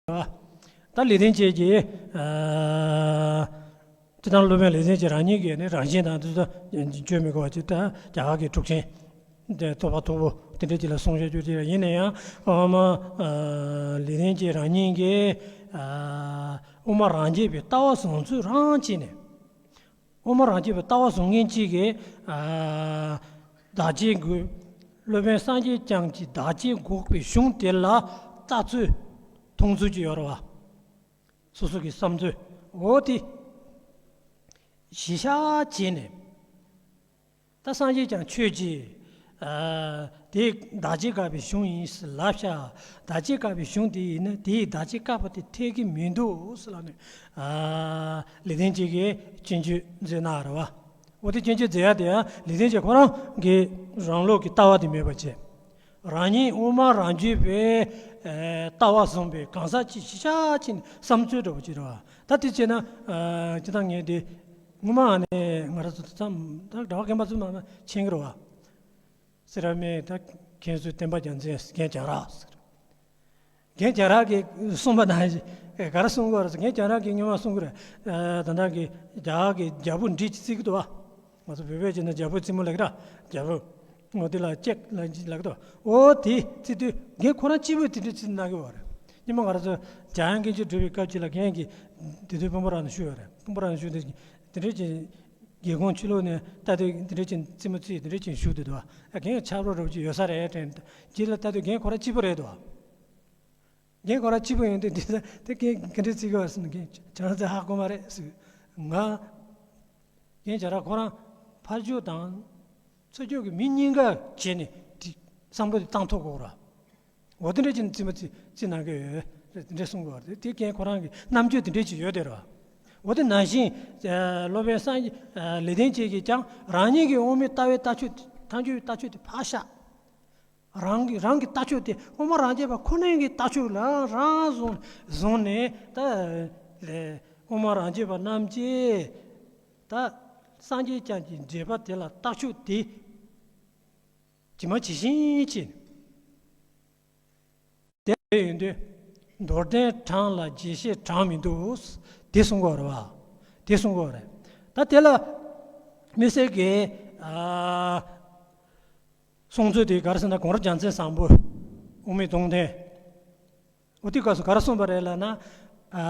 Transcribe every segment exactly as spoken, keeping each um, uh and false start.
རེད་བ། ད་ལེགས་ལྡན་འབྱེད་ཀྱི་ཨ། སྤྱིར་བཏང་སློབ་དཔོན་ལེགས་ལྡན་འབྱེད་རང་ཉིད་ཀྱི་ནི་རང་བཞིན་དང་དེ་ཚོ་བརྗོད་མི་དགོས་པ་ཅིག་ད་རྒྱ་གར་གྱི་འཁྲུག་ཆེན་དེ་ཐོགས་པ་མཐོ་པོ་དེ་འདྲ་ཅིག་ལ་གསུང་བཤད་རྒྱུ་དེ་ཡིན་ན་ཡང་། ཨ་མ་ཨ་ལེགས་ལྡན་འབྱེད་རང་ཉིད་ཀྱི་ཨ་དབུ་མ་རང་རྒྱུད་པའི་ལྟ་བ་བཟུང་ཚུལ་རང་བྱས་ནས། དབུ་མ་རང་རྒྱུད་པའི་ལྟ་བ་བཟུང་མཁན་གཅིག་གིས་ཨ་བདག་བསྐྱེད་དགོས། སློབ་དཔོན་སངས་རྒྱས་བསྐྱངས་ཀྱི་བདག་བསྐྱེད་འགོག་པའི་གཞུང་དེ་ལ་ལྟ་ཚུལ་མཐོང་ཚུལ་གྱི་ཡོད་རེད་བ། སོ་སོ་གི་བསམ་ཚུལ་འོ་དེ་གཞི་བཞག་བྱས་ནས། ད་སངས་རྒྱས་བསྐྱངས་ཆོས་ཀྱི་ཨ་དེ་བདག་བསྐྱེད་བཀག་པའི་གཞུང་ཡིན་ཟེར་ལབ་ཤག་བདག་བསྐྱེད་བཀག་པའི་གཞུང་དེ་ཡིན་ན་དེའི་བདག་བསྐྱེད་བཀག་པ་དེ་འཐད་ཀྱི་མི་འདུག་ཟེར་ལབ་ནས། ཨ་ལེགས་ལྡན་འབྱེད་ཀྱིས་སྐྱོན་བརྗོད་མཛད་གནང་རེད་བ། འོ་དེ་སྐྱོན་བརྗོད་མཛད་ཡ་དེ་ཡང་ལེགས་ལྡན་འབྱེད་ཁོ་རང་གི་རང་ལུགས་ཀྱི་ལྟ་བ་དེ་མེད་པ་བྱས། རང་ཉིད་དབུ་མ་རང་རྒྱུད་པའི་ཨ་ལྟ་བ་བཟུང་བའི་གང་ཟག་ཅིག་གཞི་བཞག་བྱས་ནས་བསམ་ཚུལ་འདྲ་བོ་ཅིག་རེད་བ། ད་དེ་བྱས་ན་ཨ་སྤྱིར་བཏང་ངས་དེ་སྔོན་མ་ནས་ང་རང་ཚོ་ད་ལྟ་གྲྭ་པ་རྒན་པ་ཚོ་མང་པོ་མཁྱེན་གྱི་རེད་བ། སེ་ར་སྨད་ད་མཁན་ཟུར་བསྟན་པ་རྒྱལ་མཚན་རྒན་བྱང་ར་ཟེར། རྒན་བྱང་ར་གིས་གསུངས་པ་ནང་བཞིན་ག་རེ་གསུང་གི་ཡོད་རེད་ཟེར། རྒན་བྱང་ར་གིས་སྔོན་མ་གསུང་གི་རེད། ད་ལྟ་གི་རྒྱ་གར་གི་རྒྱལ་པོ་འདྲ་ཅིག་བརྩི་གི་འདུག་བ། ང་ཚོ་བོད་པས་བྱས་ན་རྒྱལ་པོ་རྩེ་མོ་ལབ་ཀྱི་རེད། རྒྱལ་པོ་ངོ་དེ་ལ་ཅེག་ལབ་ཀྱི་འདུག་བ། འོ་དེ་བརྩི་དུས་རྒན་ཁོ་རང་གཅིག་པུས་དེ་འདྲ་བརྩི་གནང་གི་ཡོད་རེད། སྔོན་མ་ང་རང་ཚོ་འཇམ་དབྱངས་སྐྱབས་མགོན་གྲུབ་པའི་སྐབས་ཅིག་ལ་རྒན་གྱིས་དེ་དུས་སྤོམ་པ་ར་ནས་ཞུས་ཡོད་རེད། སྤོམ་པ་ར་ནས་ཞུས་དུས་དེ་འདྲ་ཅིག་རྒྱལ་ཁོངས་ཕྱི་ལོགས་ནས་ལྟ་དུས་དེ་འདྲ་ཅིག་རྩེ་མོ་རྩེ་དེ་འདྲ་ཅིག་བཞུགས་དུས་འདུག་བ། ཨ་རྒན་ཆགས་རོགས་རོགས་ཅིག་ཡོད་ས་རེད་དྲན། རྗེས་ལ་ལྟ་དུས་རྒན་ཁོ་རང་གཅིག་པུ་རེད་འདུག་བ། རྒན་ཁོ་རང་གཅིག་པུ་ཡིན་དུས་འདི་ལ་དེ་རྒན་ག་འདྲ་བརྩི་གི་བ་ཟེར་ན། རྒན་ཁྱེད་རང་ཚོས་ཧ་གོ་མ་རེད་ཟེར། ང་རྒན་བྱང་ར་ཁོ་རང་ཕར་ཕྱོགས་དང་ཚུར་ཕྱོགས་ཀྱི་མི་གཉིས་ཀ་བྱས་ནས་དེ་བསམ་བློ་དེ་བཏང་ཐུབ་དགོས་ར། འོ་དེ་འདྲ་ཅིག་རྩེ་མོ་རྩེ་རྩེ་གནང་གི་ཡོད་རེད། དེ་འདྲ་གསུང་གི་ཡོད་རེད། དེ་རྒན་ཁོ་རང་གི་རྣམ་དཔྱོད་དེ་འདྲ་ཅིག་ཡོད་དེ་རེད་བ། འོ་དེ་ནང་བཞིན་ཨ་སློབ་དཔོན་སངས་རྒྱས་ཨ་ལེགས་ལྡན་འབྱེད་ཀྱིས་ཀྱང་རང་ཉིད་ཀྱི་དབུ་མའི་ལྟ་བའི་ལྟ་ཕྱོགས་ཐལ་འགྱུར་ལྟ་ཕྱོགས་དེ་ཕར་བཞག་རང་གི་རང་གི་ལྟ་ཕྱོགས་དེ་དབུ་མ་རང་རྒྱུད་པ་ཁོ་ན་གི་ལྟ་ཕྱོགས་ལ་རང་བཟུང་བཟུང་ནས། ད་ལས་དབུ་མ་རང་རྒྱུད་པ་རྣམས་ཀྱིས་ད་སངས་རྒྱས་བསྐྱངས་ཀྱི་འགྲེལ་པ་དེ་ལ་ལྟ་ཕྱོགས་དེ་ཇི་མ་ཇི་བཞིན་བྱས་ནས། དེ་ཡིན་དུས་མདོར་བསྟན་དྲངས་ལ་རྒྱས་བཤད་དྲངས་མི་འདུག་དེ་གསུང་གི་ཡོད་རེད་བ། དེ་གསུང་གི་ཡོད་རེད། ད་དེ་ལ་དམིགས་བསལ་གྱི་ཨ་གསུང་ཚུལ་དེ་ག་རེ་ཟེར་ན། གུང་རབས་རྒྱལ་མཚན་བཟང་པོས་དབུ་མའི་སྡོང་དོན། འོ་དེ་སྐབས་སུ་ག་རེ་གསུངས་པ་རེད་ལབ་ན། ཨ་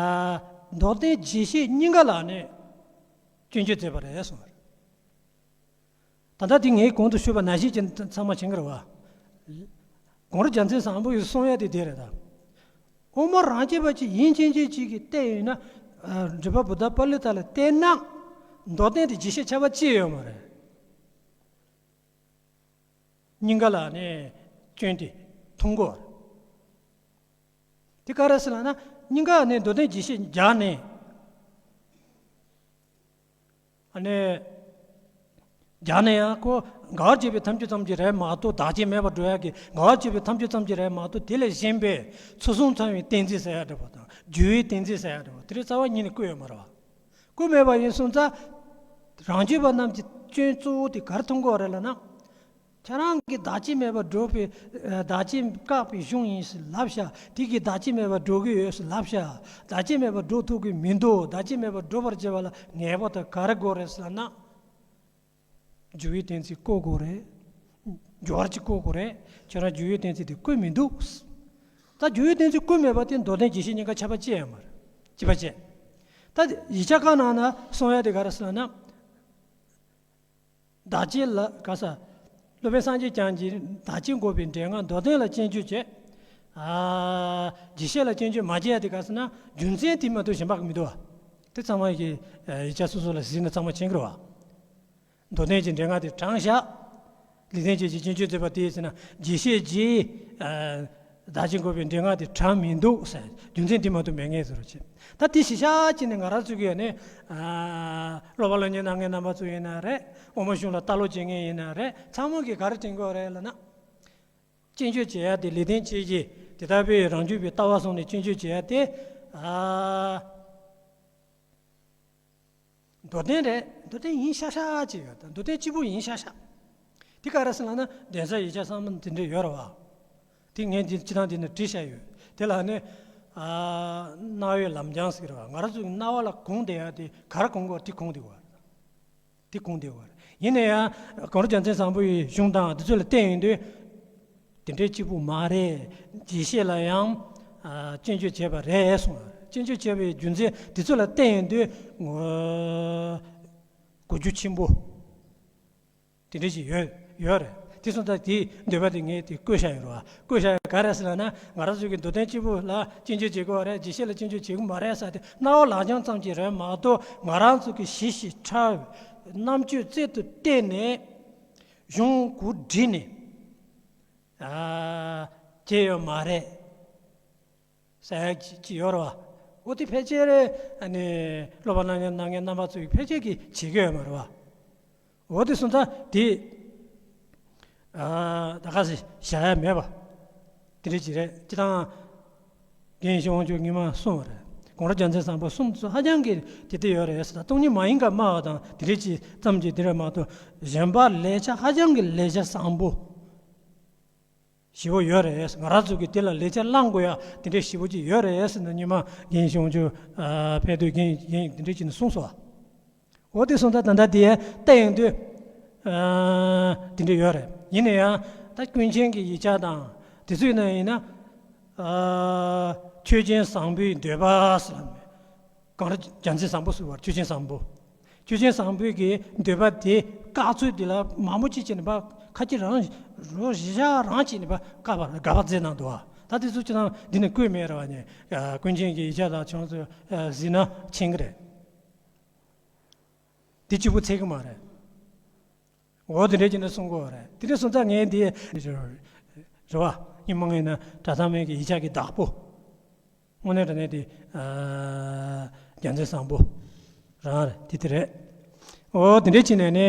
མདོར་བསྟན་རྒྱས་བཤད་གཉིས་ཀ་ལ་ནི་སྐྱོན་བརྗོད་མཛད་པ་རེད་གསུངས་པ་རེད། ད་ལྟ་དེ་ངས་གོང་དུ་ཞུས་པ་ནང་བཞིན་ཅིག་ཚང་མ་མཁྱེན་གྱི་རེད་བ། གུང་རབས་རྒྱལ་མཚན་བཟང་པོ་ཡིས་གསུང་ཡ་དེ་དེ་རེད་ད། དབུ་མ་རང་རྒྱུད་པ་ཅིག་ཡིན་མཁན་ཅིག་ཅིག་གིས་བལྟས་ཡོད་ན། ཨ་འགྲེལ་པ་བུདྡྷ་པཱ་ལི་ཏ་ལ་བལྟས་ན་མདོར་བསྟན་དེ་རྒྱས་བཤད་ཁྱབ་པ་ཅི་ཡོད་མ་རེད། གཉིས་ཀ་ལ་ནི་སྐྱོན་དེ་མཐོང་གི་ཡོད་རེད། དེ་ག་རེ་ཟེར་ལབ་ན། གཉིས་ཀ་ནི་མདོར་བསྟན་རྒྱས་བཤད་སྦྱར་ནས། ཨ་ནི་སྦྱར་ནས་ཡང་ཁོ་འགལ་བར་བྱེད་པའི་ཐམས་ཅད་ཙམ་གྱིས་རེད་མ་གཏོགས། བདག་བསྐྱེད་མེད་པར་འགྲོ་ཡག་གི་འགལ་བར་བྱེད་པའི་ཐམས་ཅད་ཙམ་གྱིས་རེད་མ་གཏོགས། དེ་ལས་གཞན་པའི་ཚུལ་གསུམ་ཚང་བའི་གཏན་ཚིགས་ཟེར་ཡག་འདྲ་པོ་དང་། རྒྱུ་བའི་གཏན་ཚིགས་ཟེར་ཡག་འདྲ་པོ་དེ་རིགས་རྩ་བ་ཉིད་ནས་བཀོད་ཡོད་མ་རེད་བ། བཀོད་མེད་པ་ཡིན་སོང་ཙང་། རང་རྒྱུད་པ་རྣམས་ཀྱི་སྐྱོན་གཙོ་བོ་དེ་ག་རེ་མཐོང་གི་ཡོད་རེད་ལབ་ན། ཁྱེད་རང་གིས་བདག་བསྐྱེད་མེད་པར་སྒྲུབ་པའི་ཨ་བདག་བསྐྱེད་བཀག་པའི་གཞུང་ཡིན་ཟེར་ལབ་ཤག་དེ་གིས་བདག་བསྐྱེད་མེད་པར་སྒྲུབ་ཀྱི་ཡོད་ཟེར་ལབ་ཤག་བདག་བསྐྱེད་མེད་པར་སྒྲུབ་ཐུབ་ཀྱི་མི་འདུག་བདག་བསྐྱེད་མེད་པར་སྒྲུབ་པར་བྱེད་པ་ལ་ངེས་པར་དུ་ག་རེ་དགོས་རེད་ཟེར་ལབ་ན། རྒྱུ་བའི་གཏན་ཚིགས་བཀོད་དགོས་རེད། སྦྱོར་བ་ཅིག་བཀོད་དགོས་རེད། ཁྱེད་རང་རྒྱུ་བའི་གཏན་ཚིགས་དེ་བཀོད་མི་འདུག་ད་རྒྱུ་བའི་གཏན་ཚིགས་བཀོད་མེད་པ་དེ་མདོར་བསྟ« རྒྱས་བཤད་གཉིས་ཀ་ཁྱབ་པ་ཅི་ཡང་མ་རེད། ཅི་པ་ཅི། ད་ཡིག་ཆ་ཁག་ནང་ན་གསུང་ཡ་དེ་ག་རེ་ཟེར་ན། བདག་བསྐྱེད་ལ་ག་ས། སློབ་དཔོན་སངས་རྒྱས་བསྐྱངས་ཀྱིས་བདག་བསྐྱེད་འགོག་པའི་འགྲེལ་ལྔ་མདོར་བསྟན་ལ་སྐྱོན་བརྗོད་བྱས། ཨ། རྒྱས་བཤད་ལ་སྐྱོན་བརྗོད་མ་བྱས་ཡ་དེ་ག་ཟེར་ན། རྒྱུ་མཚན་དེ་མ་གཏོགས་གཞན་པ་མི་འདུག་བ། དེ་ཚང་མ་གི་ཡིག་ཆ་སོ་སོ་ལ་གཟིགས་ན་ཚང་མ་མཁྱེན་གྱི་རེད་བ། མདོར་བསྟན་གྱི་འགྲེལ་ལྔ་དེ་དྲངས་བཞག་ལེགས་ལྡན་འབྱེད་ཀྱིས་སྐྱོན་བརྗོད་མཛད་པ་དེ་ཟེར་ན། རྒྱས་བཤད་ཀྱིས་ཨ། བདག་བསྐྱེད་འགོག་པའི་འགྲེལ་ལྔ་དེ་དྲངས་མི་འདུག་ཟེར། རྒྱུ་མཚན་དེ་མ་གཏོགས་མེད་ངེས་ཟེར་བ་བྱས། ད་དེ་གཞི་བཞག་བྱས་ནས་ང་རང་ཚོ་གིས་ནི། ཨ། སློབ་པ་སློབ་གཉེར་གནང་མཁན་རྣམ་པ་ཚོ་ཡིན་ན་རེད། དབུ་མ་གཞུང་ལ་ལྟ་ཀློག་བྱེད་མཁན་ཡིན་ན་རེད། ཚང་མ་གིས་ག་རེ་དྲན་དགོས་རེད་ལབ་ན། སྐྱོན་བརྗོད་བྱེད་ཡ་དེ་ལེགས་ལྡན་འབྱེད་ཀྱིས་དེ་ལྟ་བུའི་རང་རྒྱུད་པའི་ལྟ་བ་བཟུང་ནས་སྐྱོན་བརྗོད་བྱེད་ཡ་དེ། ཨ། མདོར་བསྟན་རེད། མདོར་བསྟན་ཡིན་ཤག་ཤག་ཅིག་ཡོད། ད་མདོར་བསྟན་གཅིག་པུ་ཡིན་ཤག་ཤག་དེ་ག་རེ་ཟེར་ལབ་ན། གདན་ས་ཡིག་ཆ་གསར་མ་དེ་འདྲ་ཡོད་རེད་བ། དེ་ངས་འདི་སྤྱིར་བཏང་འདི་ནས་བྲིས་བཞག་ཡོད། དེ་ལ་ནི། རྣ་བའི་ལམ་སྦྱང་ཟེར་གྱི་རེད་བ། ང་རང་ཚོ་གི་རྣ་བ་ལ་གོང་དེ་ཡ་དེ་ག་རེ་གོང་དགོས་དེ་གོང་དེ་བ། དེ་གོང་དེ་བ། ཡིན་ན་ཡང་གོང་རོལ་རྒྱལ་མཚན་བཟང་པོ་ཡི་གཞུང་དང་དེ་ཚོ་ལ་བལྟས་ཡོང་དུས། དེ་འདྲའི་གཅིག་པུ་མ་རེད། རྗེས་ཤེས་ལ་ཡང་ཨ་སྐྱོན་བརྗོད་བྱས་པ་རེད་གསུངས། སྐྱོན་བརྗོད་བྱས་པའི་རྒྱུ་མཚན་དེ་ཚོ་ལ་བལྟས་ཡོང་དུས་ངོ་གོ་རྒྱུ་ཆེན་པོ་དེ་འདྲ་ཞིག་ཡོད་ཡོད་རེད། དེ་སོང་ཙང་དེའི་འདོད་པ་དེ་ངས་དེ་བཀོད་བཞག་ཡོད་རེད་བ། བཀོད་བཞག་ཡོད་ག་རེ་ཟེར་ལབ་ན། ང་རང་ཚོ་གི་མདོ་དོན་གཅིག་པུ་ལ་སྐྱོན་བརྗོད་བྱེད་དགོས་པ་རེད། རྗེས་ཤེས་ལ་སྐྱོན་བརྗོད་བྱེད་དགོས་མ་རེད་ཟེར་ཏེ་རྣ་བ་ལག་བཅངས་ཙམ་གྱིས་རེད་མ་གཏོགས། ང་རང་ཚོ་གི་ཞི་ཞིང་ཕྲ་བའི་རྣམ་དཔྱོད་རྩལ་དུ་བཏོན་ནས་གཞུང་གོ་བསྒྲིགས་ནས་ཨ་བྱས་ཡོད་མ་རེད་ཟེར་ཡག་ཅིག་ཡོད་རེད་བ། འོ་དེ་ཕལ་ཆེར་ཨ་ནི་སློབ་པ་གནང་མཁན་གནང་མཁན་རྣམ་པ་ཚོ་ཡིས་ཕལ་ཆེར་གྱིས་བྱེད་ཀྱི་ཡོད་མ་རེད་བ། འོ་དེ་སོང་ཙང་དེ་ཨ་ད་ག་ཟེ་བཞག་ཡ་མེད་པ་དེ་འདྲ་ཅིག་རེད། སྤྱིར་བཏང་རྒན་ཞིག་དབང་ཕྱུག་ཉི་མ་གསུངས་པ་རེད། གོང་རོལ་རྒྱལ་མཚན་བཟང་པོ་གསུངས་ཚུལ་ཧ་ཅང་གི་དེ་ལྟ་ཡོད་རེད་ཟེར། ད་སྟོང་ཉིད་མ་ཡིན་པར་སྨྲ་བ་དང་དེ་འདྲ་ཅིག་ཙམ་གྱིས་དེ་རེད་མ་གཏོགས། གཞན་པ་ལེགས་ཆ་ཧ་ཅང་གི་ལེགས་ཆ་བཟང་པོ་ཞེ་པོ་ཡོད་རེད། ང་རང་ཚོ་གིས་དེ་ལ་ལེགས་ཆ་བླང་དགོས་ཡ་དེ་འདྲ་ཞེ་པོ་ཅིག་ཡོད་རེད་ཟེར་ནས་ཉི་མ་རྒན་ཞིག་དབང་ཕྱུག་ཨ་ཕེབས་དུས་རྒན་རྒན་དེ་འདྲ་ཅིག་ནས་གསུངས་སོང་བ། འོ་དེ་སོང་ཙང་ད་ལྟ་དེ་བལྟས་ཡོང་དུས་ཨ་དེ་འདྲ་ཡོད་རེད། ཡིན་ན་ཡང་ད་ཀུན་མཁྱེན་གྱི་ཡིག་ཆ་དང་དེ་ཚོའི་ནང་ཡིན་ན། ཨ་ཆོས་ཅན་བཟང་པོའི་འདོད་པ་ཟེར་ལ་མེད། གངས་རི་རྒྱལ་མཚན་བཟང་པོ་ཟེར་བར་ཆོས་ཅན་བཟང་པོ། ཆོས་ཅན་བཟང་པོའི་གི་འདོད་པ་དེ་བཀག་ཚུལ་དེ་ལ་མང་པོ་ཅིག་བྱས་ནས་ཕར་ཁ་ཁྱེར་རང་རོ་བཞི་ཤ་རང་བྱས་ནས་ཕར་བཀག་པ་དགག་པ་མཛད་གནང་འདུག་བ། ད་དེ་ཚོ་ཅི་ན་འདི་ནས་བཀོད་མེད་ར་བ་ནས། ཀུན་མཁྱེན་གྱི་ཡིག་ཆ་དང་ཆུང་ཚོ་གཟིགས་ན་མཁྱེན་གི་རེད། དེ་གཅིག་པུ་ཚད་གི་མ་རེད། འོ་དེ་འདྲས་ཀྱི་ནས་གསུང་དགོས་རེད། དེ་འདྲས་སོང་ཙང་ངས་འདི་རེད་བ། སྙིང་མ་ངེས་ན་གྲྭ་ཚང་མའི་གི་ཡིག་ཆ་གི་བདག་པོ། དངོས་གནས་དྲང་གནས་དེ་རྒྱལ་མཚན་བཟང་པོ་རང་རེད། དེ་དེ་རེད། འོ་དེ་འདྲས་ཀྱི་ནས་ནས།